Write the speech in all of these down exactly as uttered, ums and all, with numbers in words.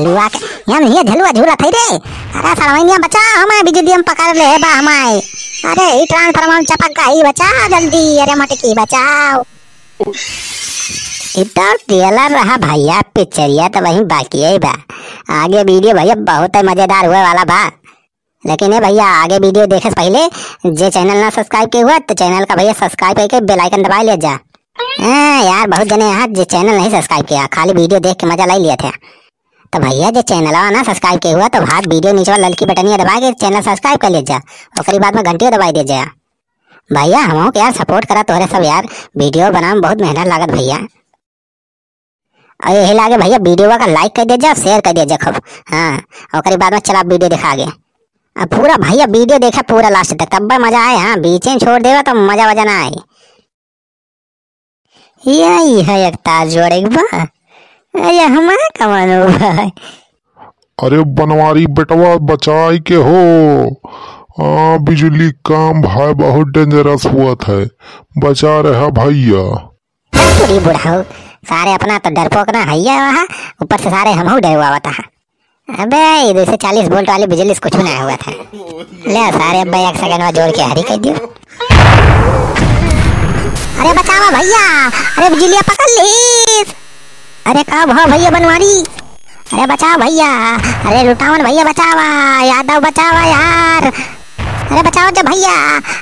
बुआ के, हम हियाँ झलुआ झूलत है रे। अरे सरवैनिया बचाओ, हमारे बिजुलिया में पकड़ ले बा हमारे। अरे ई ट्रांसफार्मर में चपक गई, बचाओ जल्दी। अरे मटकी बचाओ। इतना ट्रेलर रहा भैया, पिक्चरिया तो वहीं बाकी है बा। आगे वीडियो भैया बहुत ही मजेदार हुए वाला बा। लेकिन ए भैया, आगे वीडियो देखे से पहले जे चैनल ना सब्सक्राइब किए हुआ तो चैनल का भैया सब्सक्राइब करके बेल आइकन दबाए लिया जा। हाँ यार, बहुत जने यहाँ जे चैनल नहीं सब्सक्राइब किया, खाली वीडियो देख के मजा ले लिया था। तो भैया, जे चैनलवा ना सब्सक्राइब किए हुआ तो हाथ वीडियो नीचे वाला ललकी बटनिया दबा के चैनल सब्सक्राइब कर लिया जा, ओकरी बाद में घंटिया दबाई दिया जा। भैया, हमहू के यार सपोर्ट करा तोहरे सब यार, वीडियो बनावे में बहुत मेहनत लागत भैया। और यही लागे भैया, वीडियो का लाइक कर दिया जा, शेयर कर दिया जा खूब। हाँ, ओकरी बाद में चला वीडियो देखा आगे। अब पूरा भैया वीडियो देखा पूरा लास्ट तक, तब मजा आए। हाँ, बीचे में छोड़ देवा तो मजा वजा ना आए। यही है एक तार जोड़े के बा। अरे हमार कमानो भाई। अरे बनवारी बेटवा, बचाई के हो। आ, बिजुली काम भाई बहुत डेंजरस हुआ था, बचा रहा भैया। पूरी बुढ़ाऊ, सारे अपना तो डरपोक ना हैया वहाँ, ऊपर से सारे हमहू डरवावत है। अबे, इधर से चालीस वोल्ट वाली बिजली से कुछ ना हुआ था। ले सारे, अब्बे एक सेकंड में जोड़ के हरी कर दियो। अरे बचावा भैया, अरे बिजलिया पकड़ लीस। अरे का भा भैया बनवारी, अरे बचाओ भैया, अरे लुटावन भैया बचावा, यादव बचावा यार। अरे बचाओ जा भैया।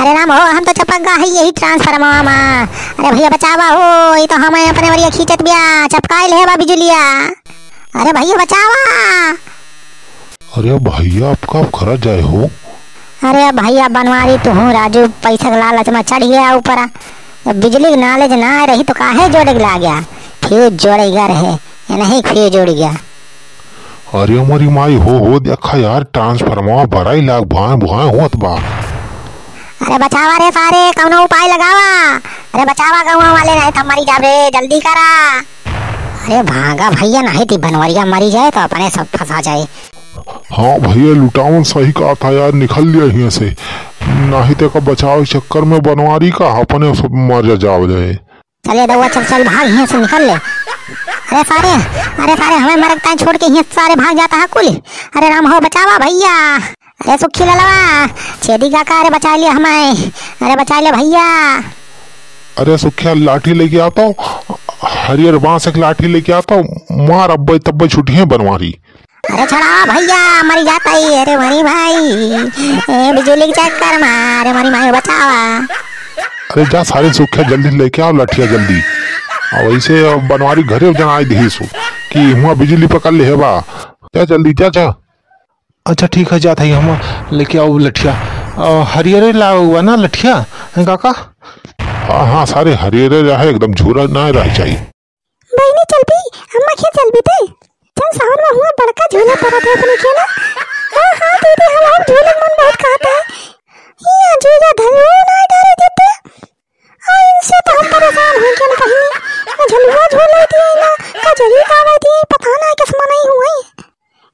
अरे राम हो, हम तो चपक गा है यही ट्रांसफार्मर मा। अरे भैया बचावा हो, ये तो हमें अपने वरिया खींचत बिया, चपकाइल है बा बिजुलिया। अरे भैया बचावा। अरे भैया, आपका आप करा जाए हो। अरे भैया बनवारी, तू हूँ राजू, पैसा के लालच में चढ़ गया ऊपर। जब बिजली की नॉलेज ना रही तो काहे जोड़े के ला गया? फ्यूज जोड़े गया रहे, ये नहीं फ्यूज उड़ गया। अरे हमारी माई हो, हो देखा यार, ट्रांसफार्मर बड़ा ही लाग भुआए भुआए होत बा। अरे बचावा रे सारे, कौनो उपाय लगावा। अरे बचावा गौवा वाले, नहीं तो मरी जाबे, जल्दी करा। अरे भागा भैया, नहीं तो बनवरिया मरी जाए तो अपने सब फंसा जाए। हाँ भैया, लुटावन सही कहा था यार, निकल लिया हियाँ से, नहीं तो का बचाव के चक्कर में बनवारी का अपने सब मर जा जाव जाए। चले दउआ, चल, चल, भाग हियाँ से, निकल ले। अरे सारे, अरे सारे, हमें मरक ताई छोड़ के हियाँ से सारे भाग जाता है कुल। अरे राम हो, बचावा भैया। अरे सुखी ललवा, छेदी काका, अरे बचा लिया हमें, अरे बचा लिया भैया। अरे सुखिया, लाठी लेके आता हूँ, हरियर बांस एक लाठी लेके आता हूँ, मार अब्बे तब्बे छुट्टी है बनवारी। अरे छोड़ा भैया, मर जाता ही। अरे मरी भाई, ए बिजुली के चक्कर में, अरे मरी माई बचावा। अरे जा सारे सुखिया, जल्दी लेके आओ लठिया जल्दी। और वैसे बनवारी घरे जनाई दही सु कि हुआ बिजुली पकड़ ले है बा। जा जल्दी, जा, जा। अच्छा ठीक है, जात है, हम लेके आओ लठिया। अ, हरियरे लावा ना लठिया, हैं काका? हाँ, हाँ, सारे हरियरे रहे, एकदम झूरा ना रह चाहिए। बहिनी चलबी, अम्मा खेत चलबी ते। चल सावन में हुआ बड़का झूला पड़त है अपने खेत में। हाँ, हाँ, दीदी, हम और झूले मन बहुत कहत है। ये जीजा धरो ना डारे देते। आ, इनसे तो हम परेशान हो गए बहिनी। ना झलुआ झूले दिए, ना कजरी गावे दिए, पता ना किस मनई हुए।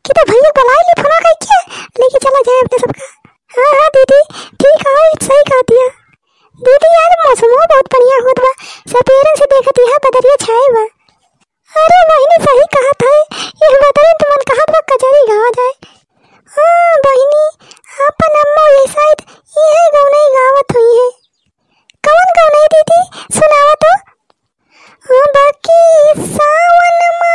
कि तो भैया बुलाए ली फोन करके, लेके चला जाए अपने सबका। हाँ, हाँ, दीदी, ठीक है, सही कहा दिया। दीदी, यार, मौसमो बहुत बढ़िया होत बा, सपेरन से देखत यह बदरिया छाए बा। अरे बहिनी, सही कहत है, यह बदरिन तो मन कहत बा कजरी गावा जाए। हाँ बहिनी, अपन अम्मा ये शायद यह गौनई गावत हुई है। कौन गौनई दीदी, सुनावा तो। हाँ, बाकी सावन मा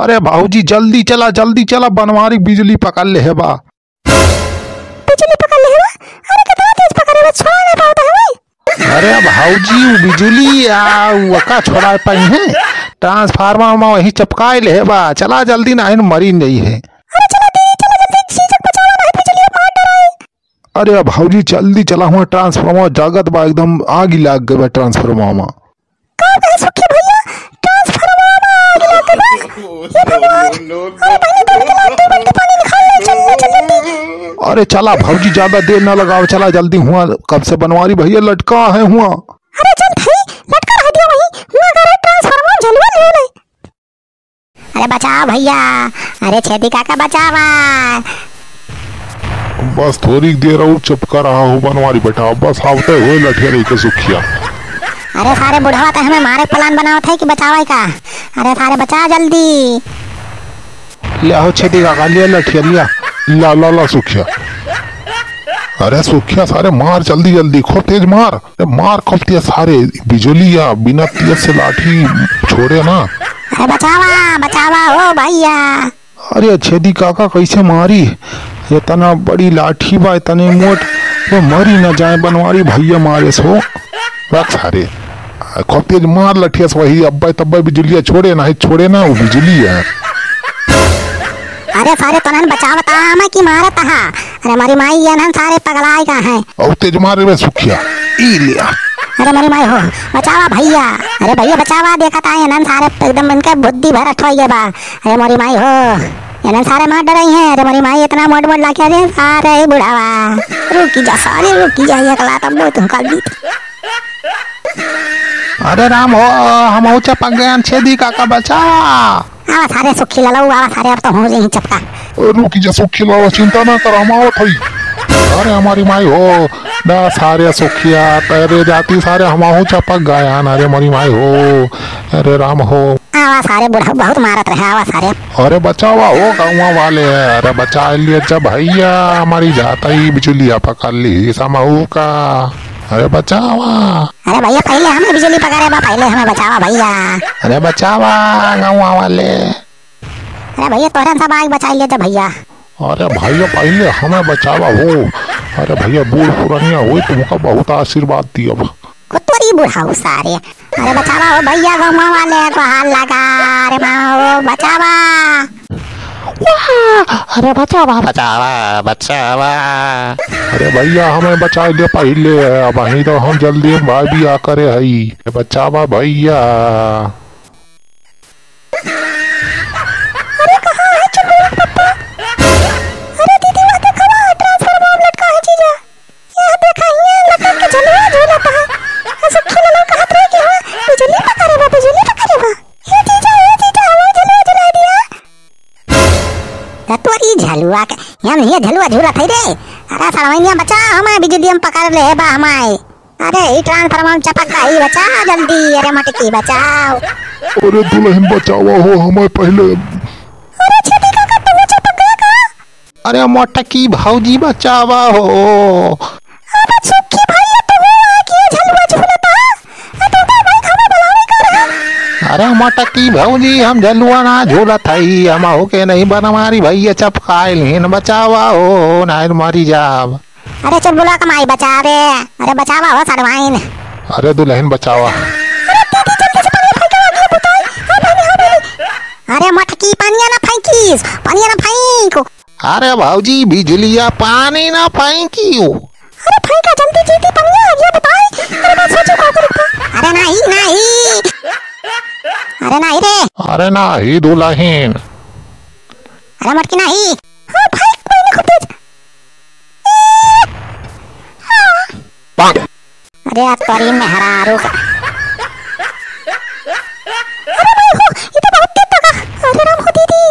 अरे भौजी, जल्दी चला, जल्दी चला, बनवारी बिजुली पकड़ लेहे बा। बिजुली पकड़ लेहे बा? अरे, कितना तेज पकड़े बा, छोड़ा नहीं पावत है भाई। अरे भौजी, उ बिजुली आ, उ का छोड़ा पाई है? ट्रांसफार्मर मा वही चपकाए लेहे बा। चला जल्दी, नाहीं मरी नहीं है। अरे चला दीदी, चला जल्दी, चीजक बचावा, नाहीं बिजुली मार डराई। अरे भौजी, जल्दी चला, हुआ ट्रांसफार्मर जगत बा, एकदम आगी लाग गई बा ट्रांसफार्मर मा। का कहे सुखी भैया, ट्रांसफार्मर मा आगी लाग गई बा? हे भगवान, अरे बहिनी, दौड़ के ला, दो बाल्टी पानी निकाल ले, चल, चल, जल्दी। अरे चला भौजी, ज्यादा देर ना लगाओ, चला जल्दी, हुआ कब से बनवारी भैया लटका है हुआ। अरे चल भाई, लटका रह दिया वहीं, हुआ अगर ट्रांसफार्मर झलवा ले ले। अरे बचाओ भैया, अरे छेदी काका बचावा। बस थोड़ी देर और चपका रहा हो बनवारी बेटा, बस आवते हुए लठिया लेके सुखिया। अरे सारे बुढ़वा तो हमें मारे प्लान बनावत है कि बचावे का। अरे सारे बचा जल्दी। ले आओ छेदी काका, ले लठिया लिया। ला, ला, ला सुखिया। अरे सुखिया सारे मार जल्दी जल्दी, खूब तेज मार। अरे मार खूब तेज सारे, बिजुली या बिना तेज से लाठी छोड़े ना। अरे बचावा, बचावा ओ भैया। अरे छेदी काका कैसे मारी? इतना बड़ी लाठी बा, इतने मोट, वो मरी ना जाए बनवारी भैया मारे सो। रख सारे, खूब तेज मार लठिया से वही, अब्बे तब्बे बिजुलिया छोड़े ना, छोड़े ना, वो बिजुली है। अरे सारे तोनन बचावत आ, मैं की मारत हा। अरे मोरी माई, ये नन सारे पगलाए गा हैं। और तेज मार रे सुखिया, ई लिया। अरे मोरी माई हो, बचावा भैया। अरे भैया बचावा, देखत आ, ये नन सारे एकदम इनके बुद्धि भ्रष्ट हो गए बा। अरे मोरी माई हो, ये नन सारे मार डराई हैं। अरे मोरी माई, इतना मोट मोट लाके, अरे सारे बुढ़ावा। रुकी जा सारे, रुकी जा, एक लात अब तुमका दी। अरे राम हो, हम ऊंचा पक गए, छेदी काका बचा। आवा सारे सुखी ललऊ, आवा सारे, अब तो हो जाई चपका। ए, रुकी जा सुखी ललऊ, चिंता ना कर, हम आवत हई। अरे हमारी माई हो, ना सारे सुखिया, तेरे जाती सारे हमहू चपक गया ना रे हमारी माई हो। अरे राम हो। आवा सारे बुढ़ऊ बहुत मारत रहे, आवा सारे। अरे बचावा हो गाँव वाले, अरे बचा लिए जा भैया, हमारी जाता ही बिजुलिया पकड़ ली समहू का। अरे बचावा। अरे भैया, पहिले हमें बिजुली पकड़े बा, पहिले हमें बचावा भैया। अरे बचावा गाँव वाले। अरे भैया, तोहरन सब आग बचाई लेते भैया। अरे भैया, पहिले हमें बचावा हो। अरे भैया, बूढ़ पुरनिया होई, तुमका बहुत आशीर्वाद दियब। कुतुरी बुढ़ाऊ सारे। अरे बचावा हो भैया, गाँव वाले को हाल लगा। अरे माँ हो, बचावा। वाह, अरे बचावा, बचावा, बचावा। अरे भैया, हमें बचा ले पहिले, अबहीं तो हम जल्दी में भाई बियाह करे हई। बचावा भैया। अरे कहाँ है चुगुल पप्पा? अरे दीदी, वहाँ देखा, वहाँ ट्रांसफार्मर में लटका है जीजा। यह देखा, हियाँ लटक के झलुआ झूलत है। ऐसे खिलौना कहत रहे कि हाँ, बिजुली पकड़े बा, बिजुली पकड़े बा। हे जीजा, हे जीजा, हमार झलुआ झुला दिया। त तोरी झलुआ के, हम ये झलुआ झूलत है रे। अरे सरवैनिया बचा, हमारे बिजुली हम पकड़ ले बा हमारे। अरे ई ट्रांसफार्मर में चपक गई, बचा जल्दी। अरे मटकी बचाओ। अरे दुलहिन बचावा हो हमारे पहिले। अरे छेदी काका, तू चपक गया का? अरे मोटकी भौजी बचावा हो। अबे सुखी भैया, तू हुआ कि ये झलुआ झूलता? आ तू तो भाई खाना बनावे कर रहा। अरे मोटकी भौजी, हम झलुआ ना झूलत हई, हम हो के नहीं बनवारी भैया चपकाइल हिन, बचावा हो, नाहीं मरी जाब। अरे चुलबुला कमाई बचावे, अरे बचावा हो सड़वाइन। अरे दुलहिन बचावा। अरे दीदी जल्दी से पनिया फेंका, आगे बुताई। हाँ बहिनी, हाँ बहिनी। अरे मोटकी पनिया ना फेंकीस, पनिया ना फेंक। अरे भौजी, बिजुलिया पानी ना फेंकियो। अरे फेंका जल्दी, जीती पनिया, ये बताई। अरे बस सोचो का करूँ। अरे नहीं, नहीं। अरे नहीं रे। अरे नहीं दुलहिन। अरे मोटकी नहीं। हाँ फेंक, कोई ना खूब तेज। अरे आ तोरी मेहरारू का। अरे भाई हो, ये तो बहुत तेज लगा। अरे राम हो दीदी,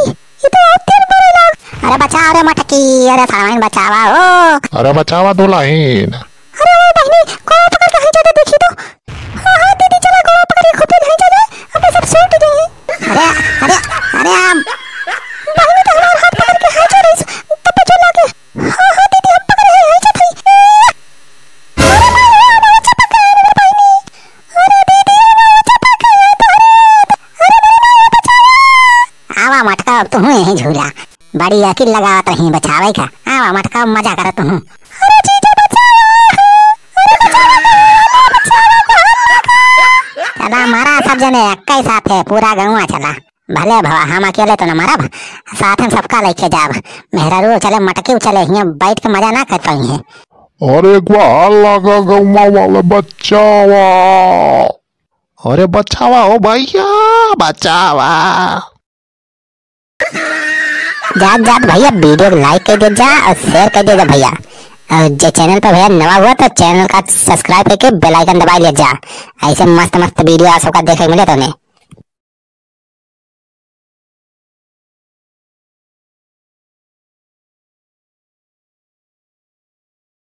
ये तो बहुत तेज बरे लग। अरे बचाओ रे मटकी, अरे सामान बचावा हो। अरे बचावा दुलहिन। अरे ओ बहिनी, को पकड़ के है ज्यादा देखी तो। हाँ, हाँ, दीदी, चला, गोड़ा पकड़ के खूब तेज है ज्यादा। अब सब सूट गए हैं। अरे, अरे, अरे, आम। बहिनी तो हमार हाथ पकड़ के है ज्यादा, तब पे जो लागे। हाँ, हाँ, दीदी, हम पकड़ रहे हैं, है जा भाई। अरे माई, अरे माई, चपक गया रे बहिनी। अरे दीदी, अरे माई, चपक गया रे, अरे, अरे माई, माई, बचावा। आवा अब तुहूँ यहीं झूला। बड़ी अकिल लगावत रही बचावे का। आवा मटका, मजा करत हूँ। अरे जीजा बचावा, अरे बचावा, बचावा, बचावा। चला मारा सब जने एक्कै साथे, पूरा गौवा चला। भले भवा हम अकेले तो न मरब, साथ में सबका लेके जाब। मेहरारू चले, मटकी चले, हियाँ बैठ के मजा ना कर पाई है। अरे एक बार लगा गौवा वाले बचावा। अरे बचावा ओ भैया, बचावा। जात जात भैया वीडियो को like कर दे जा और share कर दे जा भैया। और जे channel पर भैया नवा हुआ तो channel का subscribe करके bell icon दबा ले जा। ऐसे मस्त मस्त वीडियो आप सबका देखे के मिले तो ने।